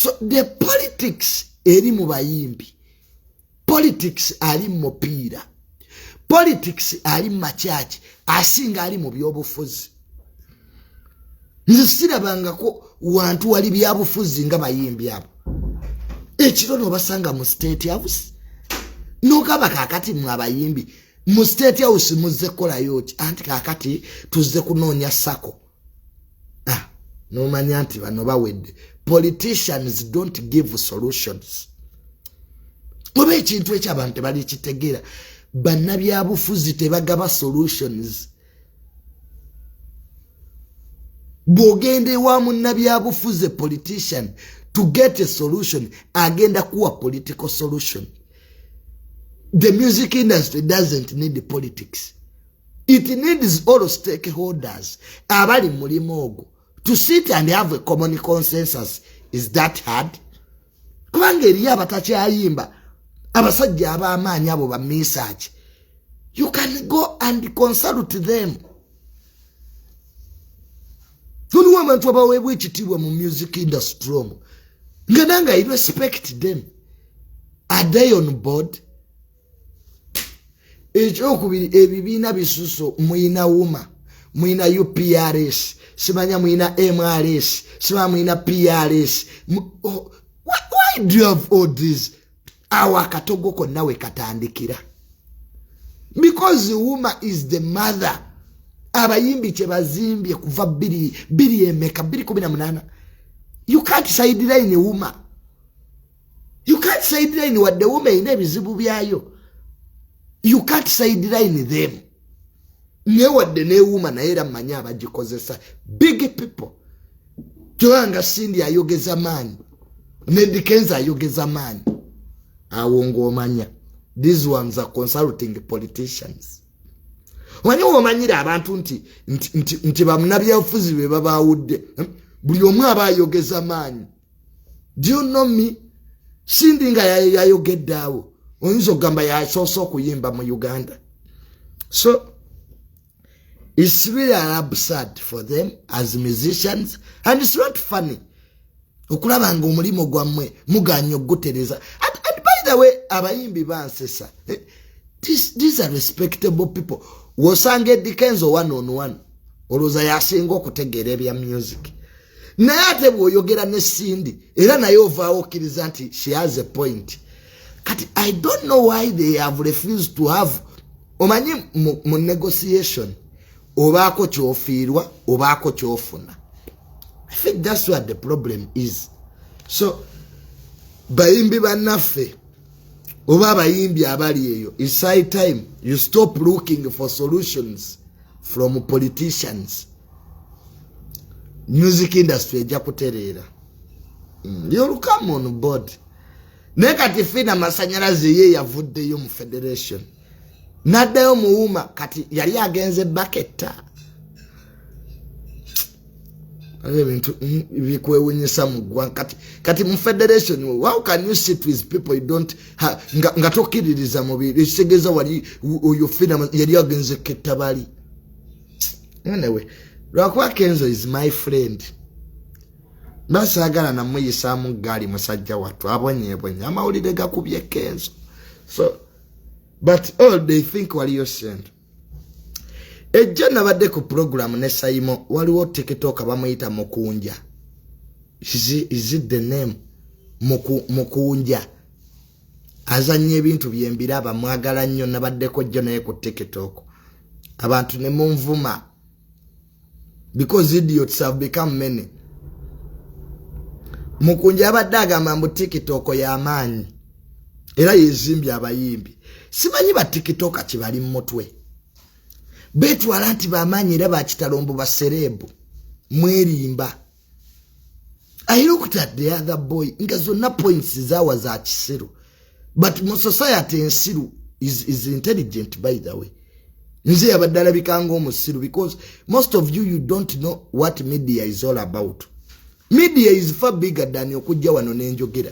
So the politics eri mu bayimbi, politics ali mu mupiira, politics ali mu makyaki, asinga ali mu byobufuzi. Nze sirabangako wantu wali byabufuzi nga bayimbi abo. Ekiro nobasanga mu State House, nogaba, "Kakati mwe abayimbi mu State House muzze kukolayo ki?" "Anti kakati tuzze kunoonya sako." Ah, nomanya nti bano bawedde. Politicians don't give solutions. Oba ekintu ekyo abantu tebalikitegeera, bannabyabufuzi tebagaba solutions. Bw'ogenda ewa munnabyabufuzi, politician, to get a solution, agenda kuwa political solution. The music industry doesn't need politics. It needs all stakeholders abali mulimu ogwo to sit and have a common consensus. Is that hard? Kubanga eriyo abatakyayimba, abasajja ab'amaanyi abo ba Mesach, you can go and consult them. Waliwo abantu abaweebwa ekitiibwa mu music industry omwo nga nange I respect them. Are they on board? Ekyokubiri, ebibiina bisuso. Muyina UMA, muyina UPRS, simanya muyina MRS, simanya muyina PRS. Oh, why do you have all this? Awo akatogo konna we katandikira, because UMA is the mother. Abayimbi kyebazimbye kuva biri biri emeka, 218. You can't sideline UMA, you can't sideline. Wadde UMA erina ebizibu byayo, you can't sideline them. Naye wadde ne UMA naye era mmanyi abagikozesa, big people. Kyobanga Cindy ayogeza maanyi, ne Eddy Kenzo ayogeza maanyi, awo ng'omanya these ones are consulting politicians. Omanyi womanyire abantu nti bamunabyabufuzi be babawudde, Buli omu aba ayogeza maanyi. Do you know me? Cindy nga yayogedde awo, oyinza okugamba yasoose okuyimba mu Uganda. So it's really absurd for them as musicians, and it's not funny okulaba nga omulimu gwammwe muganya okugutereza. And by the way, abayimbi bansesa. These are respectable people. Wosanga Eddy Kenzo one on one, olowooza yasinga okutegeera ebya music, naye ate bw'oyogera ne Cindy era naye ovaawo okkiriza nti she has a point. Kati I don't know why they have refused to have, omanyi, mu negotiation obaako kyofiirwa, obaako kyofuna. I think that's what the problem is. So bayimbi bannaffe oba abayimbi abali eyo, it's high time you stop looking for solutions from politicians. Music industry ejja kutereera. You'll come on board. Naye kati Fina Masanyalaze ye yavuddeyo mu federation n'addayo mu UMA. Kati yali agenze baketta ebintu bikwewunyisa mu ggwanga. Kati mu federation, how can you sit with people you don't ha, nga tokkiririza mu bintu? Ekitegeeza wali oyo Fina yali agenze ketta bali. Anyway, lwakuba Kenzo is my friend, basaagala namuyisaamu gaali. Musajja wattu abonyebonye, amawulire gakubye Kenzo. So but all they think waliyo sente. Ejjo nabadde ku program ne Saimo, waliwo TikTok bamuyita Mukunja. Is it the name? Mukunja azanya ebintu byembiraba, mwagala nnyo. Nabaddeko jjo naye ku TikTok, abantu ne munvuma because idiots have become many. Mukunja abadde agamba mbu TikTok y'amaanyi era yezimbye abayimbi. Simanyi ba TikTok kibali mu mutwe, betwala nti bamaanyi era bakitalombo, ba celeb. Mwerimba. I looked at the other boy nga zonna points zawa za kisiru, but mu society ensiru is intelligent. By the way, nze yabadde alabika nga omusiru because most of you, you don't know what media is all about. Media is far bigger than okujja wano nenjogera.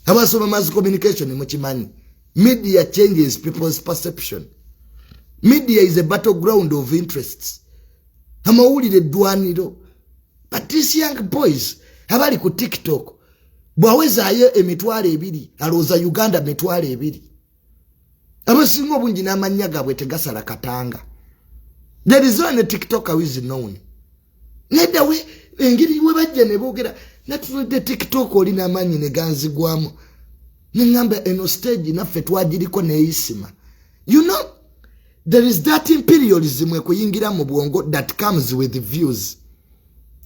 Abasoma mass communication mukimanyi, media changes people's perception. Media is a battleground of interests. Amawulire eddwaniro. But these young boys abali ku TikTok, Bwawezaayo 20,000, alowooza Uganda 20,000. Abasinga obungi n'amannya gaabwe tegasala katanga. There is one TikToker who is known. Nedda, we engeri we bajja ne boogera, natulidde TikTok oli n'amaanyi ne ganzigwamu, neŋŋamba eno stage naffe twagiriko neeyisima. There is that imperialism ekuyingira mu bwongo that comes with views.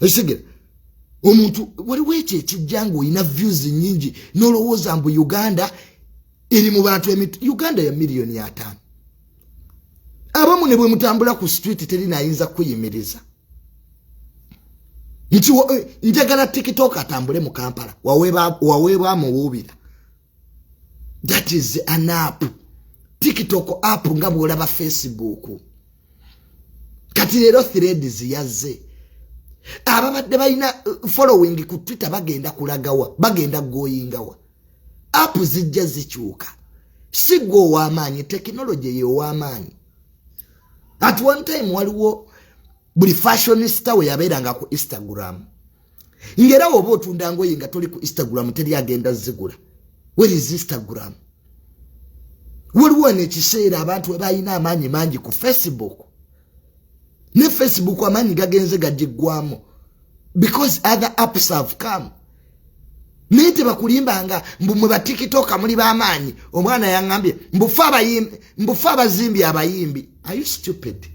Ekitegera omuntu waliwo ekyo ekijja ngaolina views nyingi, n'olowooza mbu Uganda eri mu bantu. Uganda ya miliyoni 50. Abamu ne bwe mutambula ku street, terina ayinza kuyimiriza nti njagala TikTok atambule mu Kampala. Waweebwa amuwuubira. That is an app, TikTok app, nga bwolaba Facebook. Kati leero Threads yazze. Ababadde balina following ku Twitter bagenda kulagawa? Bagenda goyingawa? App zijja zikyuka. Si gwe ow'amaanyi, tekinologi ye ow'amaanyi. At one time waliwo buli fashionista we yabeeranga ku Instagram, ngaera woba otunda ngoye nga toli ku Instagram, teri agenda zigula. Where is Instagram? Waliwo nekiseera abantu we balina amaanyi mangi ku Facebook. Ne Facebook amaanyi gagenze gagiggwamu because other apps have come. Naye tebakulimbanga mbu mwe batikitoka muli b'amaanyi. Omwana yaŋŋambye mbufe abazimbi abayimbi. Are you stupid?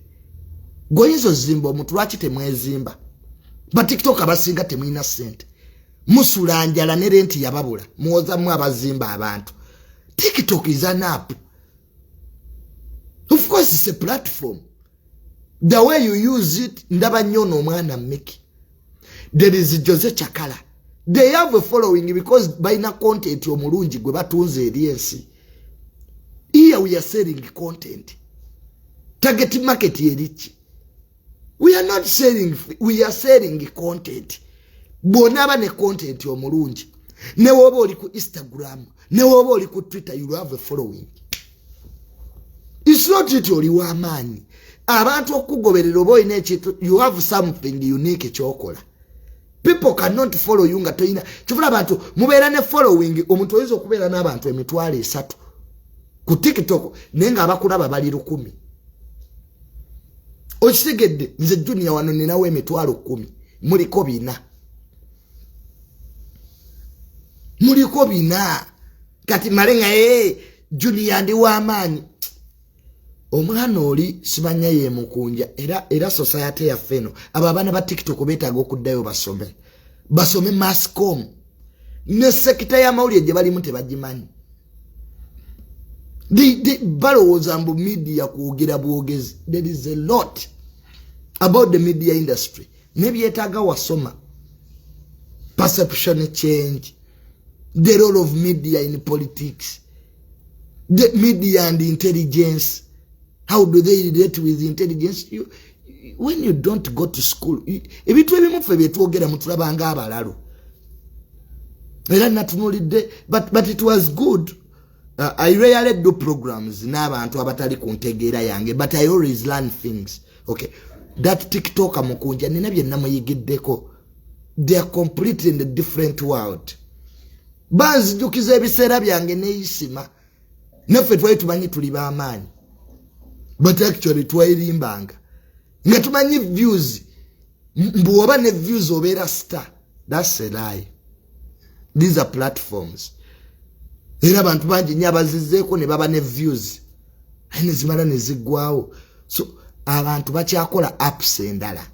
Goyinza ozimba omuntu? Lwaki temwezimba? Batikitoka abasinga temulina ssente, musula njala ne renti yababula. Muwozamu abazimba abantu. TikTok is an app. Of course it's a platform, the way you use it. Ndaba nnyo n'omwana Miki, there is Jose Chakala. They have a following because balina content omulungi gwe batunze eri ensi. Here we are selling content. Target market eriki? We are not selling, we are selling content. Bw'onaaba ne content omulungi, ne woba oli ku Instagram, ne woba oli ku Twitter, you have a following. It's not it oli w'amaanyi abantu okugoberera. Oba olina ekintu, you have something unique kyokola. People cannot follow you nga toyina kifuna. Abantu mubeera ne following. Omuntu oyinza okubeera n'abantu 30,000 ku TikTok, naye nga abakulaba bali 1,000. Okitegedde? Nze Junior wano ninawo 10,000, muliko 400, muliko 400. Kati male nga e Junior ndi w'amaanyi. Omwana oli simanya yemukunja. Era society yaffe eno, abo abaana ba TikTok beetaaga okuddayo basome, basome mass com ne sector y'amawulire gye balimu tebagimanyi. Balowooza mbu media kwogera bwogezi. There is a lot about the media industry nebyetaaga wasoma. Perception change, the role of media in politics, the media and intelligence, how do they relate with intelligence? When you don't go to school, ebintu ebimu ffe byetwogera mutulabanga abalalo. Era natunulidde, but it was good. I rarely do programs n'abantu abatali ku ntegeera yange, but I always learn things. Okay, that TikToker Mukunja, nina bye namuyigiddeko. They are completely in a different world. Banzijukiza ebiseera byange neeyisima. Naffe twali tumanyi tuli b'amaanyi, but actually twayirimbanga nga tumanyi views, mbu oba ne views obeera star. That's a lie. These are platforms. Era abantu bangi nnyo abazizeeko ne baba ne views, aye nezimala neziggwawo. So abantu bakyakola apps endala.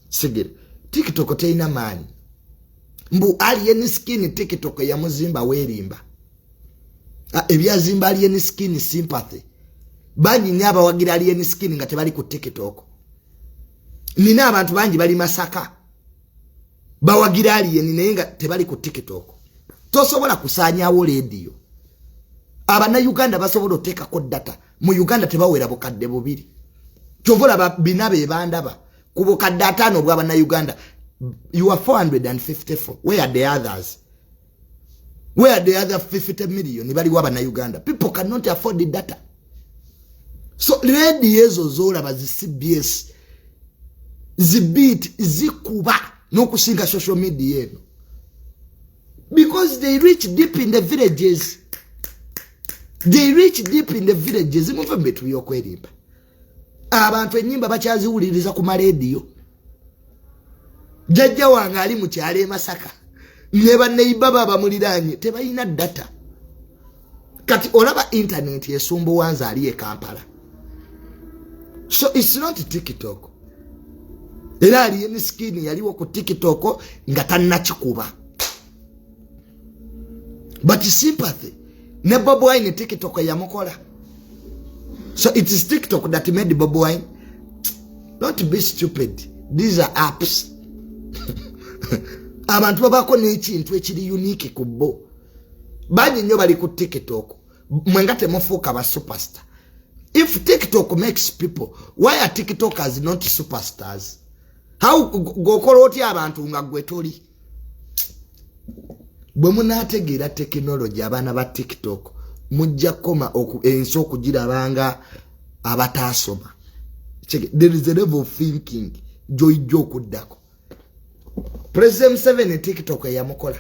Sigira TikTok terina maanyi. Mbu Alien Skin TikTok yamuzimba, weerimba. Ebyazimba Alien Skin sympathy. Bangi nnyo abawagira Alien Skin nga tebali ku TikTok. Nina abantu bangi bali Masaka bawagira Alien naye nga tebali ku TikTok. Tosobola kusaanyawo leediyo. Abannayuganda basobola oteekako data mu Uganda tebawera 2000. Kyova olaba bina be bandaba ku 5,000 obw'abannayuganda. You are 454. Where are the others? Where are the other 50 million? Baliwo abannayuganda. People cannot afford the data. So rediyo ezo zolaba, zi CBS, zi Beat, zikuba n'okusinga social media eno. Because they reach deep in the villages. They reach deep in the villages. Muve mu bintu by'okwerimba. Abantu ennyimba bakyaziwuliriza ku malediyo. Jjajja wange ali mu kyalo e Masaka ne banneiba ba bamuliraanye tebalina data. Kati olaba internet esumbuwanza ali e Kampala. So it's not TikTok. Era Alien Skin yaliwo ku TikTok nga tannakikuba. But sympathy ne Bobi Wine, TikTok yamukola. So it is TikTok that made Bobi Wine. Don't be stupid. These are apps. Abantu babako n'ekintu ekiri unique ku bo. Bangi nnyo bali ku TikTok, mwe nga temufuuka ba superstar. If TikTok makes people, why are TikTokers not superstars? How gokola otya abantu nga gwe toli? Bwe munaategeera tekinologi, abaana ba TikTok, mujja kukoma ensi okugirabanga abataasoma. There is a level of thinking gy'oyijja okuddako. President Museveni, TikTok eyamukola.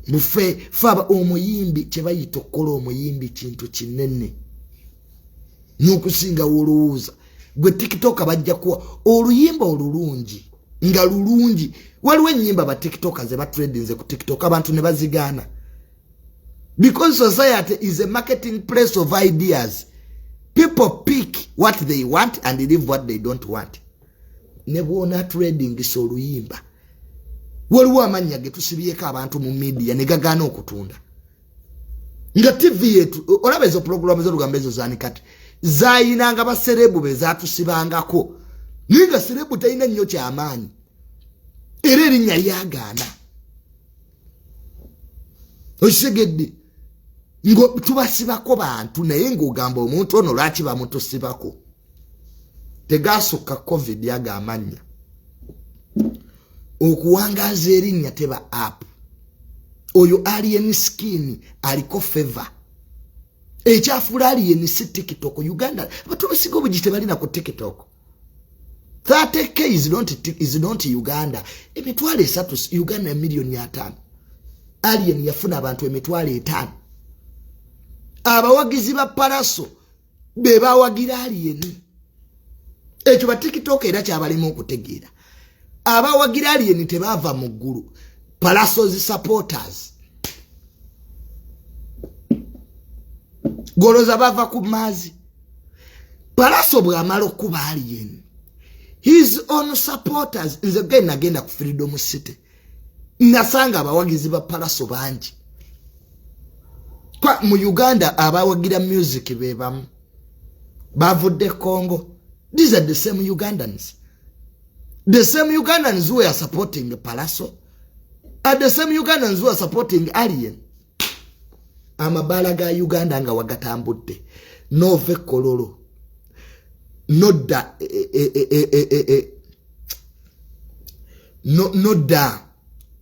Mufe faba omuyimbi, kye bayita okukola omuyimbi kintu kinene n'okusinga wolowooza. Gwe TikTok bajja kuwa oluyimba olulungi nga lulungi. Waliwo ennyimba ba TikTok ze batrendinze ku TikTok, abantu ne bazigaana, because society is a marketing place of ideas. People pick what they want and leave what they don't want. Ne bwona trendingisa oluyimba, waliwo amannya ge tusibyeko abantu mu media ne gagaana okutunda. Nga TV yetu, olaba ezo pulogulaamu z'olugambo ezo zani kati zayinanga ba celeb be zatusibangako, naye nga celeb talina nnyo kyamaanyi, era erinnya lyagaana. Okitegedde? Ngo tubasibako bantu, naye ng'ogamba omuntu ono lwaki bamutusibako? Tegasukka COVID. Ago amannya okuwangaaza erinnya teba app. Oyo Alien Skin aliko favor. Ekyafuula Alien si TikTok. Uganda abantu basiga obugi tebalina ku TikTok. 30K is not Uganda. 30,000, Uganda 50 million. Alien yafuna abantu 50,000. Abawagizi ba Pallaso be bawagira Alien. Ekyo ba TikTok era kyabalimu okutegeera. Abawagira Alien tebaava mu ggulu. Pallaso's supporters goloza bava ku maazi. Pallaso bw'amala okuba Alien, his own supporters, nze ge nagenda ku Freedom City, nasanga abawagizi ba Pallaso bangi. Kwa mu Uganda abawagira music be bamu bavudde Congo. These are the same Ugandans. The same Ugandans who are supporting Pallaso are the same Ugandans who are supporting Alien. Amabaala ga Uganda nga wagatambudde, nova ekololo nodda nodda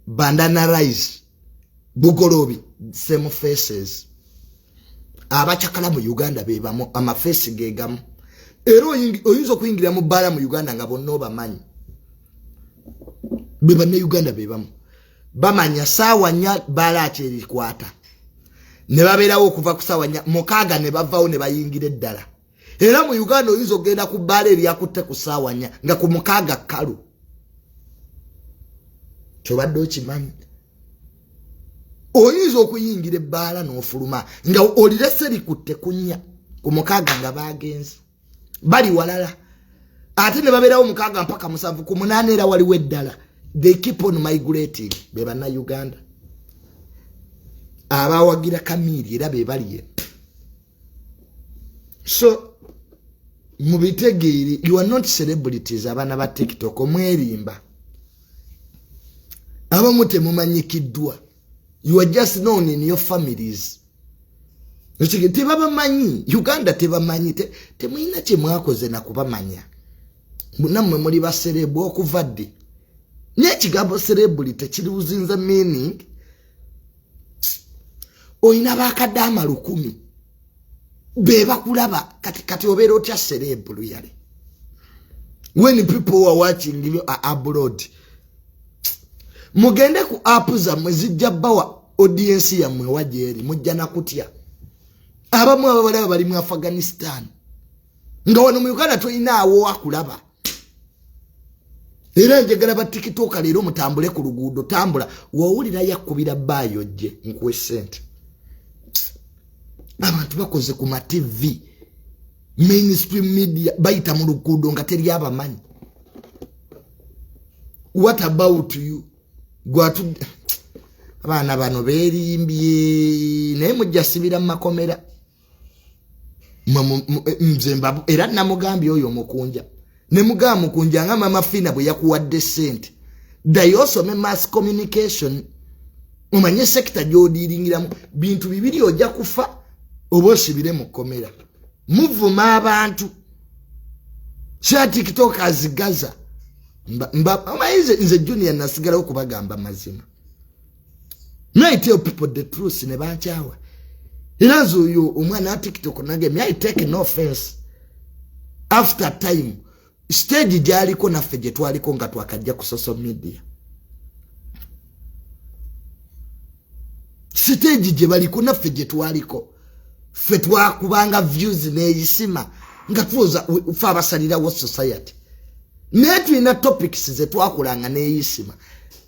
Bandana Rise, Bugolobi, same faces. Abacakala mu Uganda bebamu, ama face gegamu. Era oyinza okuyingira mu bbaala mu Uganda nga bonna obamanyi. Be banne Uganda bebamu, bamanya saawa 4 bbaala akyerikwata, ne babeerawo okuva ku saawa 4, 6 ne bavawo ne bayingira eddala. Era mu Uganda oyinza okugenda ku bbaala eryakutte ku saawa 4, nga ku 6 kkalu. Kyobadde okimanyi, oyinza okuyingira ebbaala n'ofuluma nga olirese likutte ku 4, ku 6 nga bagenze bali walala, ate ne babeerawo 6 mpaka 7, ku 8 era waliwo eddala. They keep on migrating. Be Bannayuganda abawagira Kamiiri era be baliye. So mubitegeere, you are not celebrities. Abaana ba TikTok omwerimba, abamu temumanyikiddwa. You are just known in your families. Tebabamanyi Uganda, tebamanyi. Temulina kyemwakoze nakubamanya. Nammwe muli ba celeb okuva ddi? N'ekigambo celebrity tekiribuzinza meaning. Olina bakadde 1,000 be bakulaba. Kati kati obeera otya celeb yale when people who are watching you are abroad? Mugende ku app zammwe, zijja bawa audience yammwe wa gyeri. Mujja nakutya. Abamu ababalaba bali mu Afghanistan, nga wano mu Uganda tolinaawo akulaba. Era njagala ba TikToker leero mutambule ku luguudo. Tambula, wowulira yakkubira baayo jje nkuwe sente. Abantu bakoze ku ma TV, mainstream media, bayita mu luguudo nga teri abamanyi. What about you? Gwatu abaana bano beerimbye, naye mujja sibira mu makomera. Nze era namugambye oyo omukunja, ne mugamba, "Mukunja, nga Mama Fina bwe yakuwadde sente, ddayo osome mass communication, omanye sector gy'odiiringiramu. Bintu bibiri: ojja kufa oba osibire mu kkomera." Muvuma abantu kya TikTok azigaza. Omanyi nze Junior nasigalawo kubagamba mazima. I tell people the truth ne bankyawa. Era nze oyo omwana wa TikTok nange I take no offense. After time, stage gyaliko naffe gye twaliko nga twakajja ku social media, stage gye baliko naffe gye twaliko. Ffe twakubanga views n'eyisima nga tuwoza fe abasalirawo society, naye tulina topics ze twakulanga n'eyisima,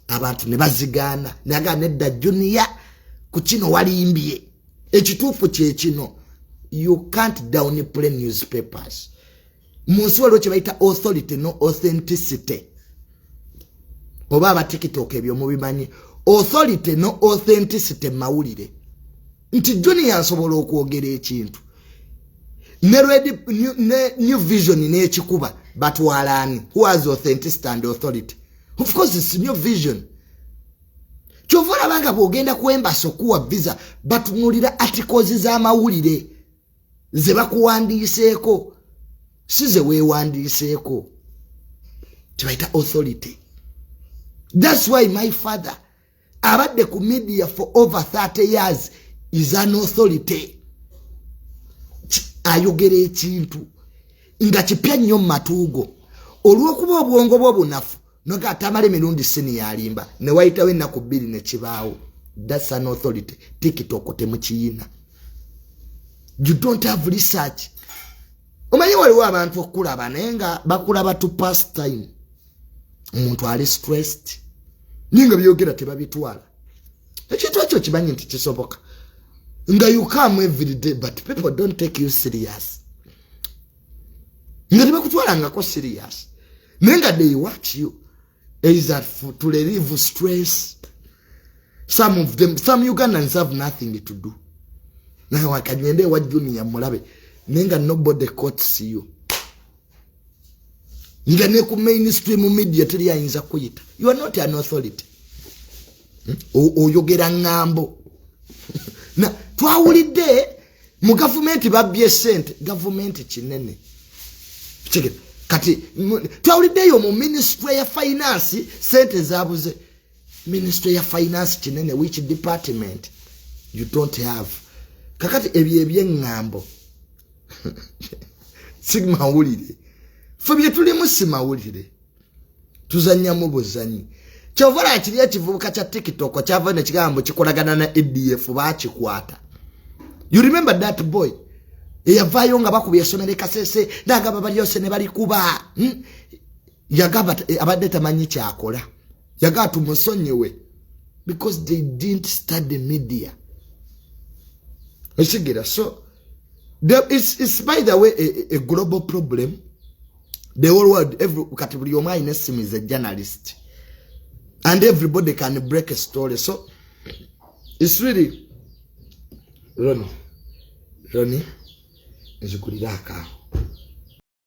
abantu ne bazigaana. Nagaa, "Nedda Junior, ku kino walimbye, ekituufu kyekino." You can't downplay newspapers. Mu nsi waliwo kye bayita authority no authenticity. Oba aba TikTok ebyo mubimanyi? Authority no authenticity mawulire. Nti Junior nsobola okwogera ekintu ne Red, ne New Vision n'ekikuba, batwalaani? Who has authenticity and authority? Of course it's New Vision. Kyova olaba nga bw'ogenda ku embassy okuwa visa, batunulira articles z'amawulire ze bakuwandiiseeko, si ze weewandiiseeko. Tibaita authority. That's why my father abadde ku media for over 30 years is an authority. Ayogera ekintu nga kipya nnyo mu matuugo, olw'okuba obwongo bwo bunafu, noga atamala emirundi sini yalimba, ne wayitawo ennaku 2 ne kibaawo. That's an authority. TikTok temukiyina. You don't have research. Omanyi waliwo abantu okulaba naye nga bakulaba to pass time. Omuntu ali stressed, naye nga byogera tebabitwala. Ekintu ekyo kimanyi nti kisoboka nga you come every day, but people don't take you serious, nga tebakutwalangako serious, naye nga they watch you either to relieve stress. Some of them, some Ugandans have nothing to do, naye wakagende ewa Junior mulabe, naye nga nobody quotes you, nga ne ku mainstream media teri ayinza kuyita. You are not an authority. Oyogera ŋŋambo na twawulidde mu gavumenti babbye sente. Gavumenti kinene. Kati twawuliddeeyo mu ministry ya finance sente zabuze. Ministry ya finance kinene. Which department you don't have? Kakati ebyo ebyeŋŋambo si mawulire. Fe bye tulimu si mawulire, tuzannyamu buzanyi. Kyova laba kiri ekivubuka kya TikTok kyava nekigambo kikolagana na ADF, bakikwata. You remember that boy eyavaayo nga bakubye essomero ekasese, nagamba balyose ne balikuba, Yagamba abadde tamanyi kyakola, yagamba tumusonyiwe because they didn't study media. Ekigira so it's by the way a global problem. The whole world, every, kati buli omu alina essimu is a journalist and everybody can break a story. So it's really Roni, Roni, nzigulira akaawo.